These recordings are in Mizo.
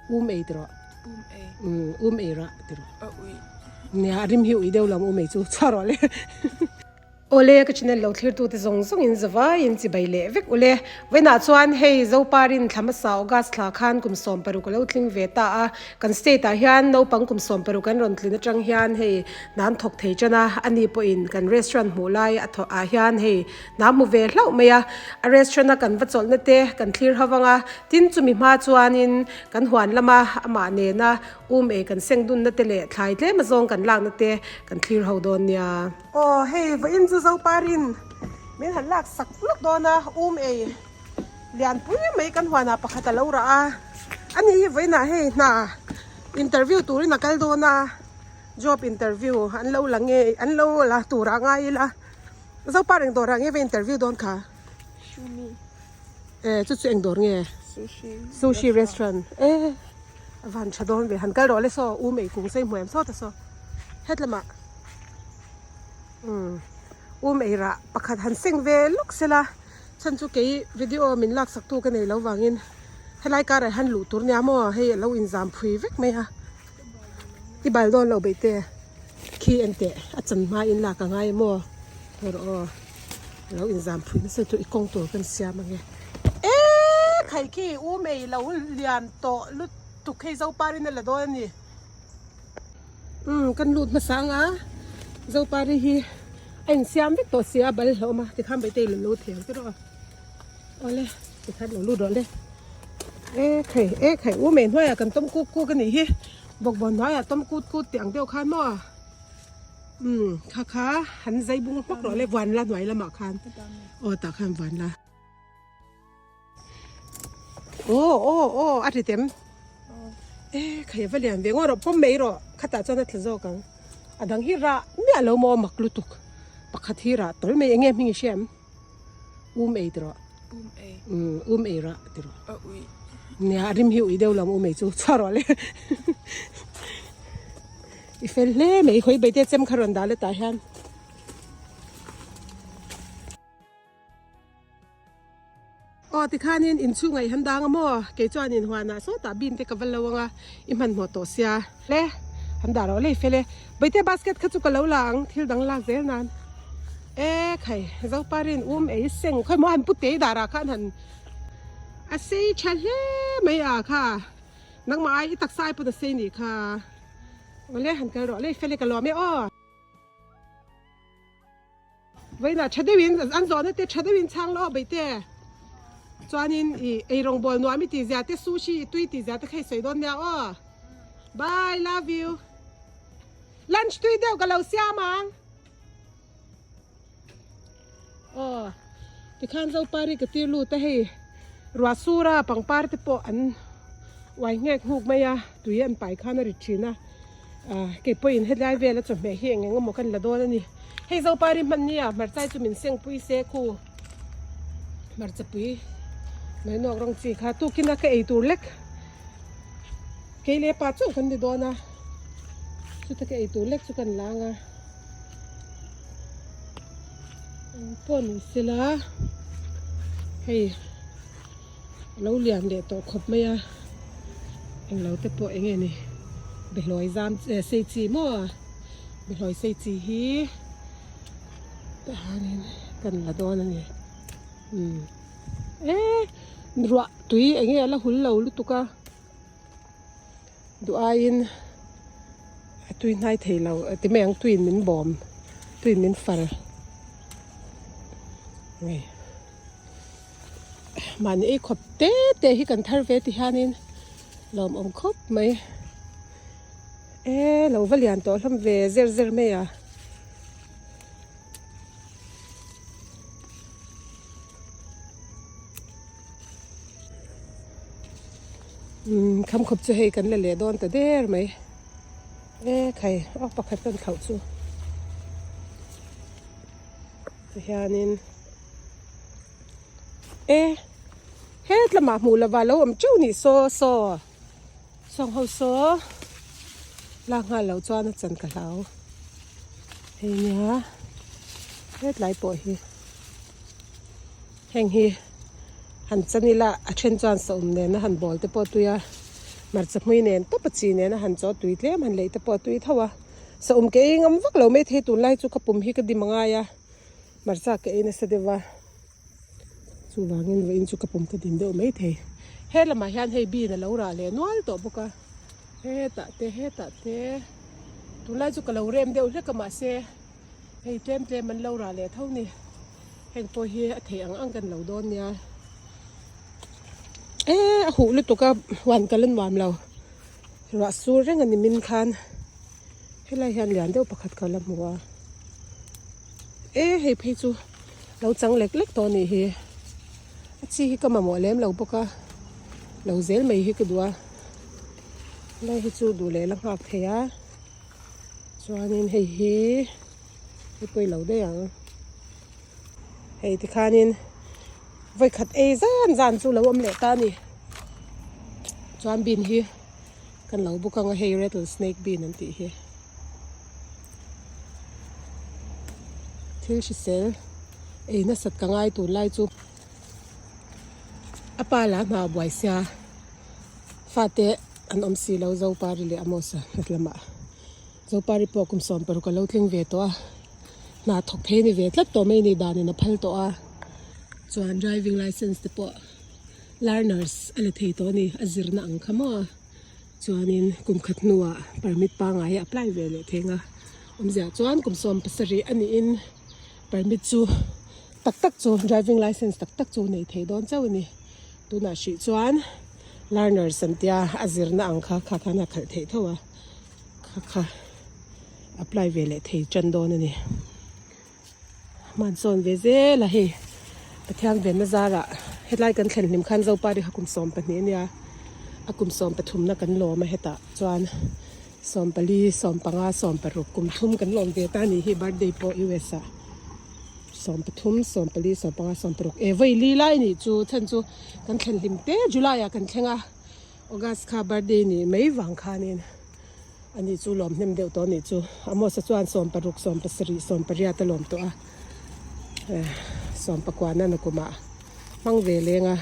Um ei ti rawh. Um ei. Um, um ei rah ti rawh. A ui. Nia, a rim hi ui deuh lo ang um ei chu. Chhuah rawh le. Awle, ka channel lo thlir tute zawng zawng in zavai in chibai leh vek ule. Vawiinah chuan hei Zoparin thla hmasa August thla khan kum 16 a lo tling ve ta a. Kan state ah hian naupang kum 16 an rawn tlin atang hian hei hna an thawk thei tan a. Ani pawhin kan restaurant hmuh lai a thawh ah hian hei Hna hmu ve hlauh mai a, a restaurant a kan va chawlhna te kan thlir ho vang a, tin chumi hma chuanin kan huan lama amah nena um ei kan seng dunna te leh thlai tlem azawng kan lakna te kan thlir ho dawn nia. Aw hei vawiin chu Zoparin min han lak sak lawk dawn a, um ei lianpui mai kan huanah pakhat a lo rah a, ani hi vawiinah hei hna interview turin a kal dawn a, job interview an lo la nge an lo la turah ngai ila. Zopa reng dawrah nge va interview dawn kha? Shumi. Eh, chu chu eng dawr nge? Sushi. Sushi restaurant. Eh, van tha dawn ve. Han kal rawh le saw, u mei kung sei hmuh em saw ta saw. Het lamah. Um, u mei rah pakhat han seng ve lawk sela. Chhan chu kei video min lak sak tu ka nei lo vangin helai karah hian luh tur nia maw hei a lo inzam phui vek mai a. I bal dawn lo beih te khi en teh a chan hma in lak a ngai maw tur aw lo in zam phui nasa chu i kawng tur kan siam ange eee khai khi u mei lo lian tawh lutuk hei Zoparin a la dawn a ni umm kan lut hmasa anga Zopari hi a insiam vek tawh sia a bal hlawm a tikhan beih te i lo lo thei ang tiraw. Awle tikhan lo lut rawh le e khai e khai u mei hnuaiah kan tawm kuk kuk a nih hi bawkbawn hnuaiah tawm kut kut tih ang deuh khan maw umm kha kha han zai bung hmawk rawh le vuan la hnuai lamah khan aw tah khan vuan la aw aw aw a ri tem e khai a va lian ve ngaw rawh pawm mai rawh khatah chuan a tla zawk ang a dang hi rah miah lo maw mak lutuk pakhat hi rah tawl mai eng nge hming i hria em. Um ei ti rawh. Um ei. Um, um ei rah ti rawh. A ui. Nia, a rim hi ui deuh lo um ei chu. Chhuah rawh le. I fel hle mai. Khawi beite chem kha rawn dah le tah hian. Aw tikhanin inchhung ah i han dang a maw? Kei chuan in huanah sawtah bin te ka va lo anga i hmanhmawh tawh sia. Le, han dah rawh le i fel e. Beite basket kha chu ka lo la ang, thil dang lak zel nan. E khai, Zoparin um ei seng khawi maw han pu tei darah khan han a sei tha hle mai a kha. Nangmah ai i taksa ai pawn a sei nih kha. Awle han kal rawh le i fel e ka lawm e aw. Vawiinah tha deuhin an zawhna te tha deuhin chhang lo a beih te chuanin i eirawng bawl nuam i tih zia te sushi i tui tih zia te kha i sawi dawn nia aw bye love you lunch tui deuh ka lo siam ang aw tikhan zopari ka tir lut a hei ruah sura pangpar te pawh an uai nghek nghuk mai a tui an pai khan a ri thin a. Ah kei pawhin hetlai vela chawhmeh hi eng eng emaw kan la dawn a ni. Hei Zopari hman nia hmarchai chu min seng pui se khu hmarcha pui mai nawk rawng chi kha tukin a ka ei tur lek kei leh pa chauh kan ni dawn a chuta ka ei tur lek chu kan lang a eng pawh ni sela hei A lo lian leh tawh khawp mai a, englo te pawh eng nge ni behlawi zam eh sei chi maw behlawi sei chi hi tah hianin kan la dawn a ni umm eh ruah tui eng nge a la hul lo lutuk a duh aiin a tui hnai thei lo ti mai ang tuiin min bawm tuiin min far nge. Mahni ei khawp te te hi kan thar ve ti hianin lawmawm khawp mai e lo va lian tawh hlawm ve zer zer mai a. Umm kham khawp chu hei kan la leh dawn ta der mai e khai aw pakhat kan thlauh chu tihianin. E het lamah hmuh lova lo awm teuh nih saw saw sawng ho saw lak nghal loh chuan a chan ka hlau hei nia hetlai pawh hi heng hi han chan ila a then chuan sawm nena han bawl te pawh tui a. Hmarcha hmui nen tawp a chi nen a han chaw tui tlem han leih te pawh a tui tho a. Saum ke ei ngam vak lo mai thei tunlai chu ka pum hi ka dim a ngai a, hmarcha ka ei nasa deuh a. Chuvangin vawiin chu ka pum ka dim deuh mai thei. He lamah hian hei bean a lo rah leh nual tawh bawk a, hetah te hetah te tunlai chu ka lo rem deuh hlek a mahse hei tlem tlem an lo rah leh tho ni. Heng pawh hi a theih ang ang kan lo dawn nia. E a huh lutuk a huan kal a nuam lo. Ruah sur reng a ni min khan helai hian lian deuh pakhat ka la hmu a. E hei phei chu lo chang lek lek tawh a nih hi. A chi hi ka mamawh lem lo bawk a lo zel mai hi ka duh a. Helai hi chu duh leh la nghak thei a chuanin hei hi. Hei pawh i lo daih ang. Hei tikhanin vawikhat ei zan zan chu lo awm leh ta a ni. Chuan bean hi kan lo bawk ang a hei rattle snake bean an tih hi. Thil hrisel ei nasat ka ngai tunlai chu a pa lah hna buai sia fate an awm si lo Zopari leh Amos-a lamah. Zopari pawh kum 16 a lo tling ve tawh a, hna thawk phei ni ve tlat tawh mai ni danin a phal tawh a, chuan driving licence te pawh learners a la thei tawh a ni, a zirna ang kha maw a, chuanin kum khat hnuah permit pangngai a apply ve leh thei ang a, awmzia chuan kum 17 a niin permit chu tak tak chu driving licence tak tak chu nei thei dawn chauh a ni, tunah hrih chuan learners an tia a zirna ang kha kha khan a khalh theih tho a. Kha kha apply ve leh thei tan dawn a ni. Hmansawn ve zel a hei Pathian venna zarah hetlai kan thlen hlim khan Zopari kha kum 12 a nia a kum 13 na kan lawm a hetah chuan 14 15 16 kum thum kan lawm ve ta a nih hi birthday pawh US ah 13 14 15 16 e vawi li lai a nih chu chhan chu kan thlen hlim te July ah kan thleng a. August kha birthday nih mai vang khanin ani chu lawm hnem deuh tawh anih chu. Amos-a chuan 16, 17, 18 a lawm tawh a, 19 na nakumah hmang ve leng a,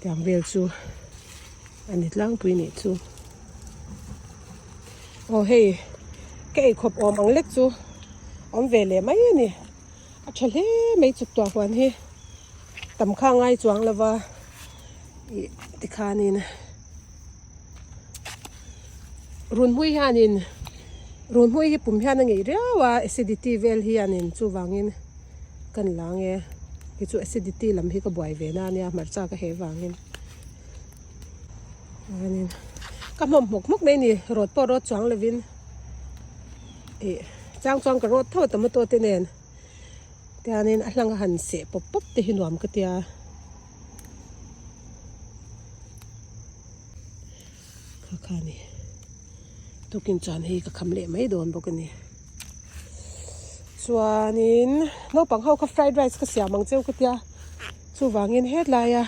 tiang vel chu a ni tlangpui nih chu. Aw hei ka eikhawp awm ang lek chu awm ve leh mai a ni. A tha hle mai chuk tuah huan hi tam kha a ngai chuang lo va ih tikhanin runhmui hianin runhmui hi pum hian a ngeih riau a acidity vel hianin chuvangin kan la ang e kei chu acidity lam hi ka buai ve na ania hmarcha ka heh vangin chuanin ka hmawm hmawk hmawk mai a ni rawt pawh rawt chuang lovin ih chang chuan ka rawt tho a tomato te nen tianin a hlang a han seh pawp pawp te hi nuam ka tia kha kha a ni tukin chuan hei ka kham leh mai dawn bawk a ni chuanin naupang ho kha fried rice ka siam ang cheu ka tia chuvangin hetlai a.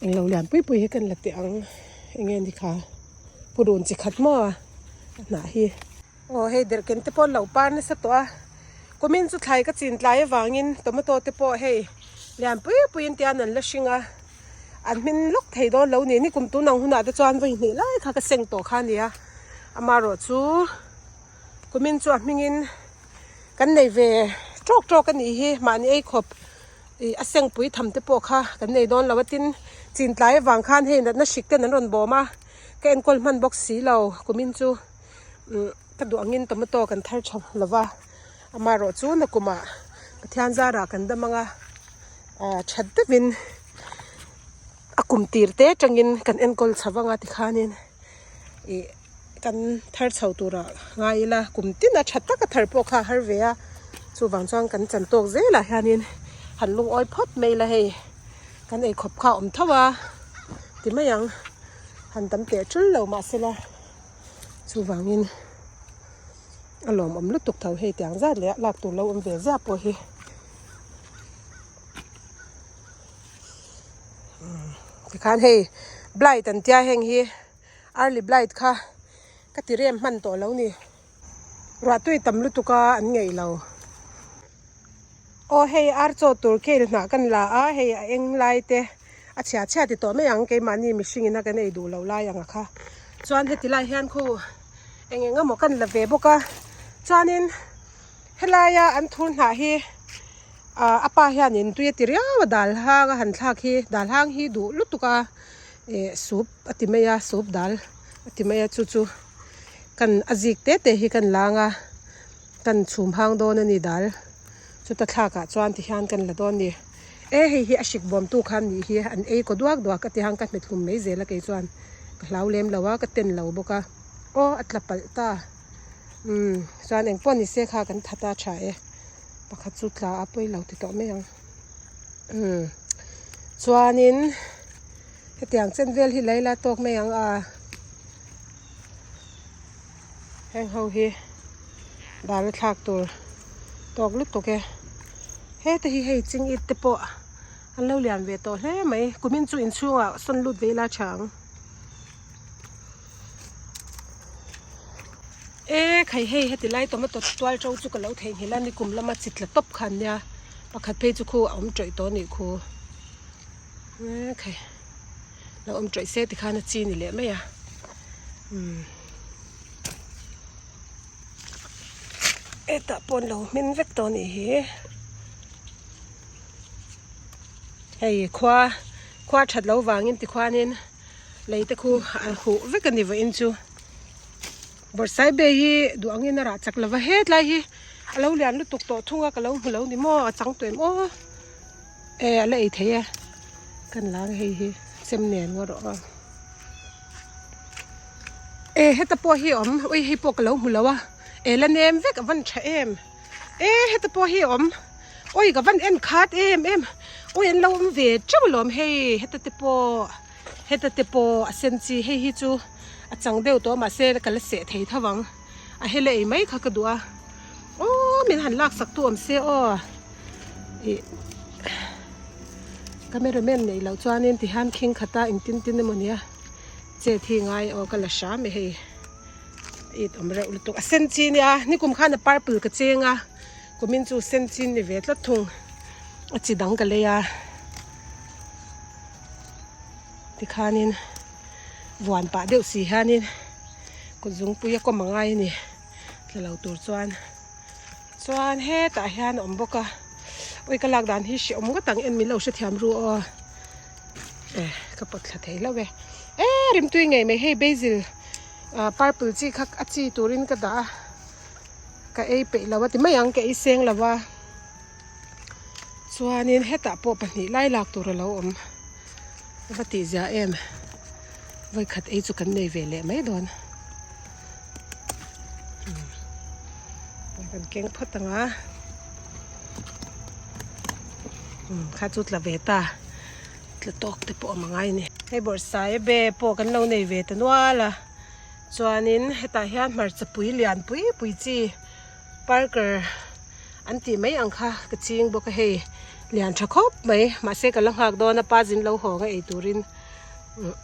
Englo lian pui pui hi kan la teh ang enge ni kha purun chi khat maw a hnah hi. Aw hei derhken te pawh an lo par nasa tawh a kumin chu thlai ka chin tlai avangin tomato te pawh hei lian pui pui in tian an la hring a an hmin lawk thei dawn lo ni ni kum tun ang hunah te chuan vawi hnih lai kha ka seng tawh kha a nia amaherawh chu kumin chu a hmingin kan nei ve tawk tawk a nih hi mahni ei khawp. Ih a sengpui tham te pawh kha kan nei dawn lo a tin chin tlai avang khan hei natna hrik ten an rawn bawm a ka enkawl hman bawk si lo kumin chu umm ka duh angin tomato kan thar tha lo va amaherawh chu nakumah Pathian zarah kan dam ang a ah that deuhin a kum tir te atangin kan enkawl chho vang a tikhanin ih kan thar chho turah ngai ila kum tin a tha taka thar pawh kha a har ve a chuvang chuan kan chan tawk zelah hianin han lungawi phawt mai ila hei kan eikhawp kha a awm tho a ti mai ang han tam teh tul lo mahsela chuvangin a lawmawm lutuk tho hei tiang zat leh lak tur lo awm ve ziah pawh hi. Tikhan hei blight an tia heng hi early blight kha ka ti rem hman tawh lo ni. Ruahtui tam lutuk a an ngeih lo. Aw hei ar chaw tur kel hnah kan la a hei a eng lai te. A chhia chhia ti tawh mai ang keimahni mihring ina kan ei duh loh lai ang a kha. Chuan heti lai hian khu eng eng emaw kan la ve bawk a. Chuanin helaia an thur hnah hi ah a pa hianin tui a ti riau a dal hang a han thlak hi dal hang hi duh lutuk a eh soup a ti mai a soup dal a ti mai a chu chu kan a zik te te hi kan lang a kan chhum hang dawn a ni dal chuta thlak ah chuan ti hian kan la dawn a ni e hei hi a hrik bawm tu khan nih hi an ei kaw duak duak a ti hang ka hmet hlum mai zel a kei chuan ka hlau lem lo a ka ten lo bawk a aw a tla palh ta umm chuan eng pawh ni se kha kan that a tha e pakhat chu tla a pawi lo ti tawh mai ang umm chuanin hetiang chen vel hi lei la tawk mai ang a heng ho hi dal a thlak tur tawk lutuk e heta hi hei ching it te pawh an lo lian ve tawh hle mai kumin chu inchhungah sawn lut ve ila tha ang. E khai hei heti lai tomato tual to chu ka lo theihnghilh a nikum lama chi tla tawp kha an nia pakhat phei chu khu a awm tawih tawh a nih khu e khai lo awm tawih se tikhan a chi ni leh mai a umm hetah pawh an lo hmin vek tawh a nih hi hei khua khua that loh vangin tikhuanin. Lei te khu an huh vek a ni vawiin chu bawrhsaibe hi duh angin a rah chak lova hetlai hi a lo lian lutuk tawh thung a ka lo hmu lo ni maw a chang tawh em aw e a la ei thei e kan lang hei hi chem nen ngaw rawh aw e heta pawh hi a awm ui hei pawh ka lo hmu lo a e la nem vek a van tha em. E heta pawh hi a awm awi ka van en khat em em awi an lo awm ve teuh alawm hei heta te pawh heta te pawh a sen chi hei hi chu a chang deuh tawh a mahse ka la seh thei tho ang a hela ei mai kha ka duh a aw min han lak sak tu awm se aw ih cameraman neih loh chuanin tihian khing khat a engtin tin emaw nia chet hi ngai aw ka la hram e hei. It awm reuh lutuk a sen chi nia nikum khan a purple ka cheng a kumin chu sen chi ni ve tlat thung a chi dang ka lei a tikhanin vuan pah deuh si hianin kut zungpui a kawm a ngai a ni tla lo tur chuan chuan hetah hian a awm bawk a awi ka lak dan hi hrehawm ngawt ang en min lo hrethiam ru aw e ka pawt thla thei hlauh e e rimtui ngei mai hei basil. Ah purple chi kha a chi turin ka dah a ka ei peih lo a ti mai ang ka ei seng lo a chuanin hetah pawh pahnih lai lak tur a lo awm a va tih zia em vawikhat ei chu kan nei ve leh mai dawn kan keng phawt ang a kha chu tla ve ta. Tla tawk te pawh a awm angai a ni. Hei bawrhsai be pawh kan lo nei ve ta nual a chuanin hetah hian hmarcha pui lian pui pui chi parker an tih mai ang kha ka ching bawk a hei lian tha khawp mai mahse ka la nghak dawn a pa zin lo haw nga ei turin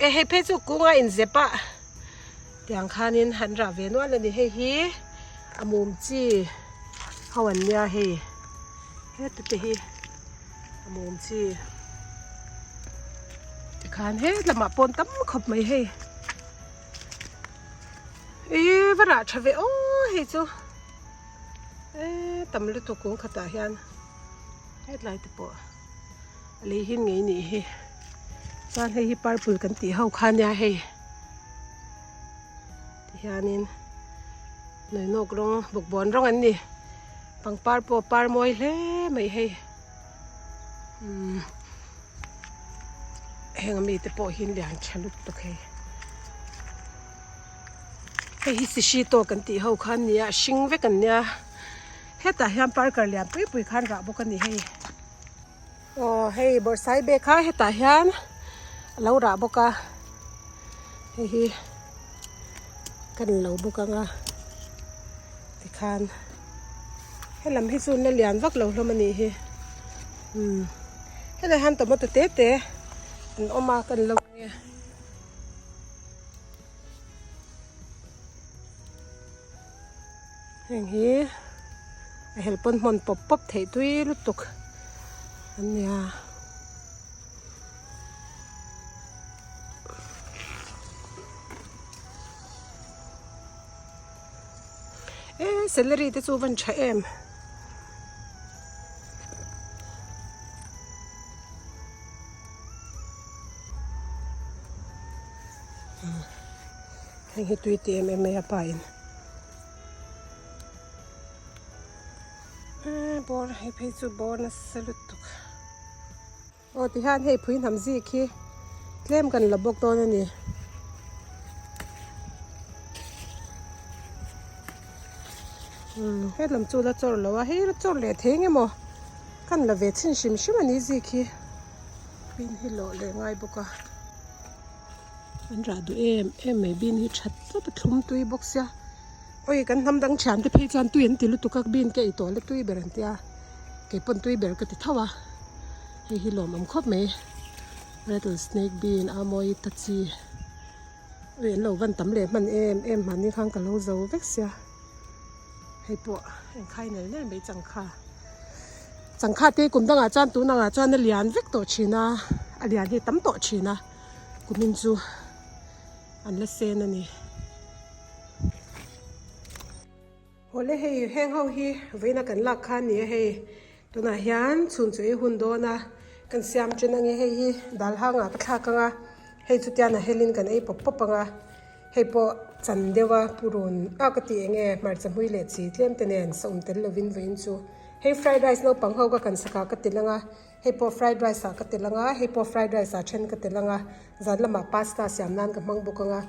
e hei phei chu kunga inzep a tiang khanin han rah ve nual a ni hei hi a mum chi ho an nia hei heta te hi. A mawm chi tikhan he lamah pawn tam khawp mai hei ih va rah tha ve aw hei chu eee tam lutuk kung khatah hian hetlai te pawh a lei hin ngei nih hi chuan hei hi purple kan tih ho kha ania hei tihianin nawinawk rawng bawkbawn rawng an ni. Pangpar pawh a par mawi hle mai hei umm heng ami te pawh hi lian tha lutuk hei hei hi sihri tawk kan tih ho kha an nia a hring vek an nia hetah hian parker lian pui pui khan rah bawk a ni hei aw hei bawrhsai bag kha hetah hian a lo rah bawk a hei hi kan lo bawk ang a tikhan helam hi chu na lian vak lo hlawm a nih hi umm helai hian tomato te te an awm a kan lo nge. Heng hi a hel pawn hmawn pawp pawp theih tui lutuk an nia. E celery te chu a van tha em. Heng hi tui ti em em mai a pa in. Bawr hei phei chu bawr nasa lutuk. Aw tihian hei phui hnam zik hi tlem kan la bawk dawn a ni. Umm hetlam chu la chawr lo a hei la chawr leh thei eng emaw kan la ve chhin hrim hrim a ni zik hi bin hi lawh leh ngai bawk a an rah duh em em mai bin hi tha tawp a thlum tui bawk sia awi kan hnam dang thian te phei chuan tui an ti lutuk a bin ka ei tawh la tui ber an tia. Kei pawn tui ber ka ti tho a, hei hi lawmawm khawp mai, rattle snake bean a mawi ta chi ui an lo van tam leh hman em em mahni khan ka lo zo vek sia, hei pawh engkhai nel nel mai changkha, changkha te kum dangah chuan tun angah chuan a lian vek tawh thin a, a lian hi tam tawh thin a, kumin chu an la sen a ni. Awle hei heng ho hi vawiina kan lak kha a ni a hei tunah hian chhun chu ei hun dawn a kan siam chen ange hei hi dal hangah ka thlak ang a hei chu tian a helin kan ei pawp pawp ang a hei pawh chan deuh a purun a ka tih enge hmarcha hmui leh chi tlem te nen sawm tel lovin vawiin chu hei fried rice naupang ho ka kan sakah ka ti lang a hei pawh fried rice ah ka ti lang a hei pawh fried rice ah then ka ti lang a zan lamah pasta siam nan ka hmang bawk ang a.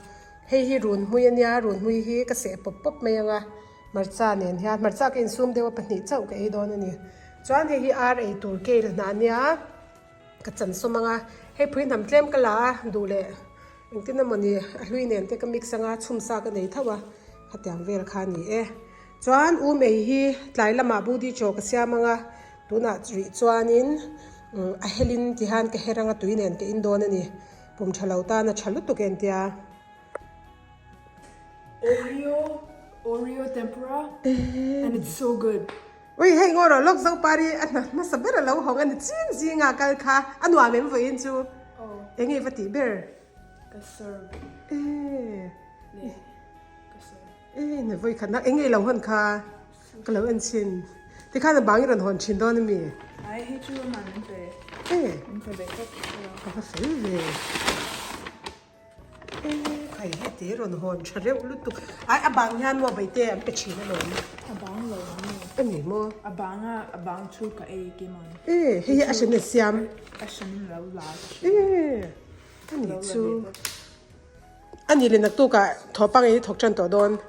Hei hi runhmui a nia, runhmui hi ka seh pawp pawp mai ang a, hmarcha nen hian, hmarcha ka insum deuh a pahnih chauh ka ei dawn a ni. Chuan hei hi ar ei tur kale hnah a nia, ka chan sawm ang a, hei phui hnam tlem ka la a, duh leh engtin emaw ni a hlui nen te ka mix ang a, chhum sa ka nei tho a, khatiang vel kha a ni e. Chuan um ei hi tlai lamah budi chaw ka siam ang a, tunah rih chuanin a helin tihian ka her ang a, tui nen ka in dawn a ni. Pum tha lo tan a tha lutuk em tia. Oreo Oreo tempura and it's so good. Ui hei ngaw rawh lawk zo pari a hna hmasa ber a lo hawng a ni ching zing a kal kha a nuam em vawiin chu eng nge va tih ber. Ka serve. E. Ka serve. E ne vawi khat na eng nge lo hawn kha ka lo en chhin tikhan a bang i rawn hawn thin dawn a mi. Ai hei chu a man an pe. E. An pe ve tawp tawp. Ka va fel ve. E khai heti rawn hawn tha reuh lutuk. Ai a bang hian maw Baite an pe thin alawm. A bang lo ang maw. A ni maw. A bang a a bang chu ka ei kim ang. E hei hi a hran a siam. A hran in lo la. E a ni chu. A ni le naktuk ah thawhpang in i thawk tan tawh dawn.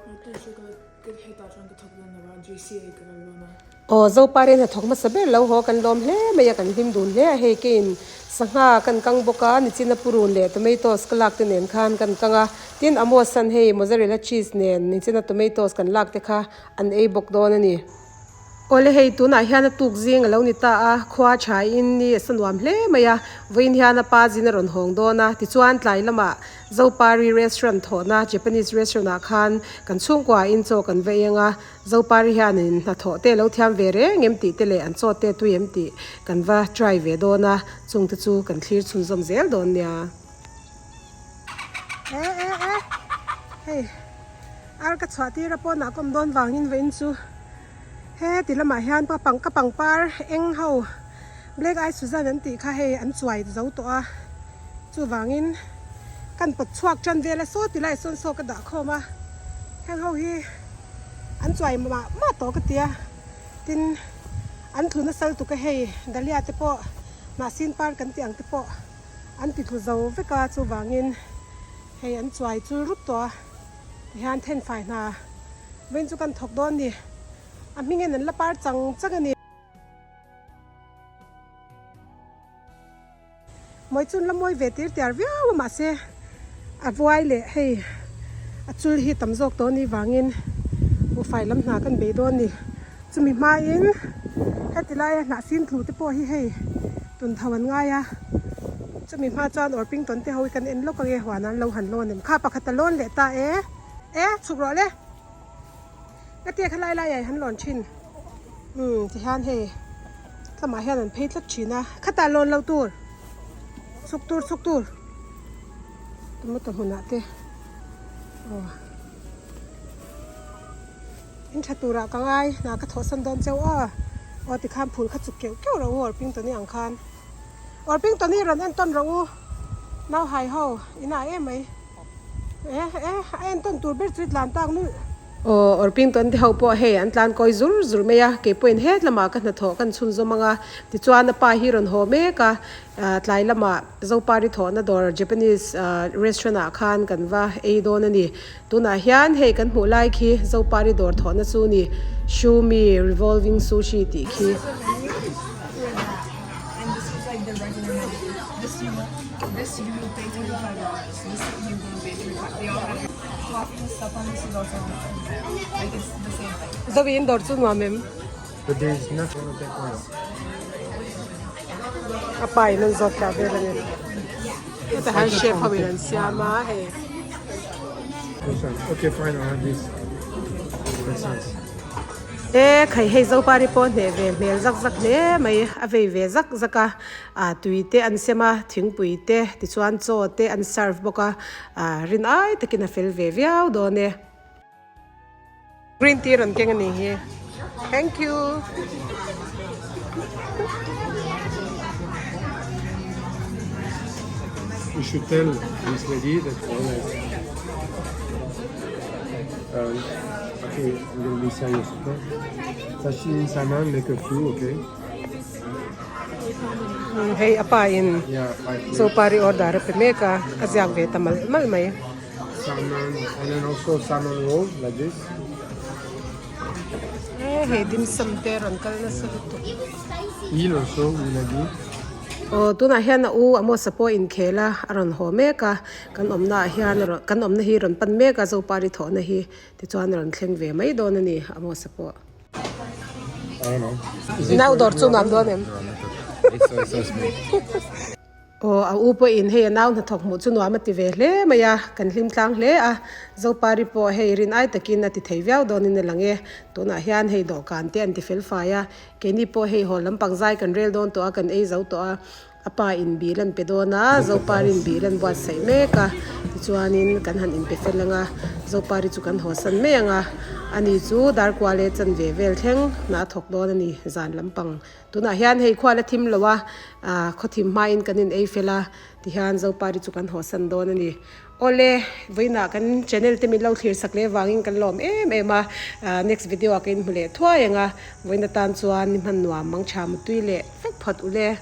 Aw Zopa rian hnathawk hmasa ber lo haw kan lawm hle mai a kan hlim dun hle a hei keiin sangha kan kang bawk a nichina purun leh tomatoes ka lak te nen khan kan kang a tin Amos an hei mozzarella cheese nen nichina tomatoes kan lak te kha an ei bawk dawn a ni. Awle hei tunah hian a tuk zing a lo ni ta a, khua tha in ni a sa nuam hle mai a, vawiin hian a pa zin a rawn hawng dawn a, tichuan tlai lamah Zopari restaurant thawhna Japanese restaurant ah khan kan chhungkua in chaw kan va eng a, Zopari hian in hnathawh te lo thiam ve reng em tih te leh an chaw te tui em tih kan va try ve dawn a, chung te chu kan thlir chhunzawm zel dawn nia. E e e hei ar ka chhuah tir a pawnah ka awm dawn vangin vawiin chu he ti lamah hian pa pang ka pangpar eng ho black eye suzan an tih kha hei an chuai zo tawh a chuvangin kan pawt chhuak tan vel a saw ti lai sawn saw ka dah khawm a heng ho hi an chuai mah mah tawh ka ti a tin an tlu nasa lutuk a hei dahlia te pawh hnahsin par kan tih ang te pawh. An ti tlu zo vek a, chuvangin hei an chuai chul rup tawh a, tihian thenfai hna vawiin chu kan thawk dawn ni, a hmingin an la par chang chang a ni. Mawi chu an la mawi ve tir tiar viau a mahse a vuai leh hei a chul hi tam zawk tawh a nih vangin buhfai lam hna kan bei dawn ni. Chumi hmain heti laia hnah fim tlu te pawh hi hei tun tho an ngai a, chumi hma chuan Orpington te ho hi kan en lawk ange huan an lo han lawn em kha pakhat a lawn leh ta e, e chhuk rawh le ka tia kha lai lai ah i han lawn thin umm tihian hei tlamah hian an phei tlat thin a khatah lawn lo tur chhuk tur chhuk tur tomato hmunah te aw. In tha turah ka ngai hna ka thawhsan dawn cheu aw. Aw tikhan phul kha chuk keuh keuh rawh u Orpingtoni ang khan. Orpingtoni rawn entawn rawh u nau hai ho inah em mai. E e a entawn tur ber chu i tlan tak nulh. Aw Orpington te ho pawh hei an tlan kawi zur zur mai a keipawhin het lamah ka hnathawh kan chhunzawm ang a tichuan a pa hi rawn haw mek a tlai lamah Zopari thawhna dawr Japanese restaurant ah khan kan va ei dawn a ni. Tunah hian hei kan hmuh lai khi Zopari dawr thawhna chu ni Shumi Revolving Sushi tih khi. Zoe in dawr chu nuam em? A pa in an zawt tah vel a ni. Heta hian chef ho in an siam a hei. E khai hei Zopari pawh hneh ve hmel zak zak hle mai a vei ve zak zak a ah tui te an sem a thingpui te tichuan chaw te an serve bawk a ah rin ai takin a fel ve viau dawn e. Green tea rawn keng a ni hi thank you. You should tell this lady that always um, okay, I'm gonna be serious, okay? Sashimi salmon, make a few, okay? Hei a pa in Zopari order a pe mek a, a ziak ve ta malh malh mai. Salmon and then also salmon roll like this. E hei dim sum te rawn kal nasa lutuk. Eel also unagi. Aw tunah hian a u Amos a pawh inkhel a, a rawn haw mek a, kan awmna ah hian kan awmna hi rawn pan mek a Zopari thawhna hi tichuan a rawn thleng ve mai dawn a ni Amos a pawh. Nau dawr chu nuam dawn em? Aw, a u pawhin hei a nau hnathawk hmuh chu nuam a ti ve hle mai a, kan hlim tlang hle a. Zopari pawh hei rin ai takin a ti thei viau dawnin a lang e. Tunah hian hei dawhkan te an ti fel fai a, keini pawh hei haw lampang zai kan rel dawn tawh a, kan ei zo tawh a. A pa in bil an pe dawn a, Zopari'n bil an buatsaih mek a, tichuanin kan han inpe fel ang a, Zopari chu kan hawsan mai ang a, ani chu Darkua leh chanve vel thleng hna a thawk dawn a ni zan lampang. Tunah hian hei khua la thim lo a, khaw thim hmain kan in ei fel a, tihian Zopari chu kan hawsan dawn a ni. Awle, vawiinah kan channel te min lo thlir sak leh vangin kan lawm em em a, next video ah ka inhmu leh thuai ang a, vawiin atan chuan ni hman nuam mangtha mutui leh vek phawt ule.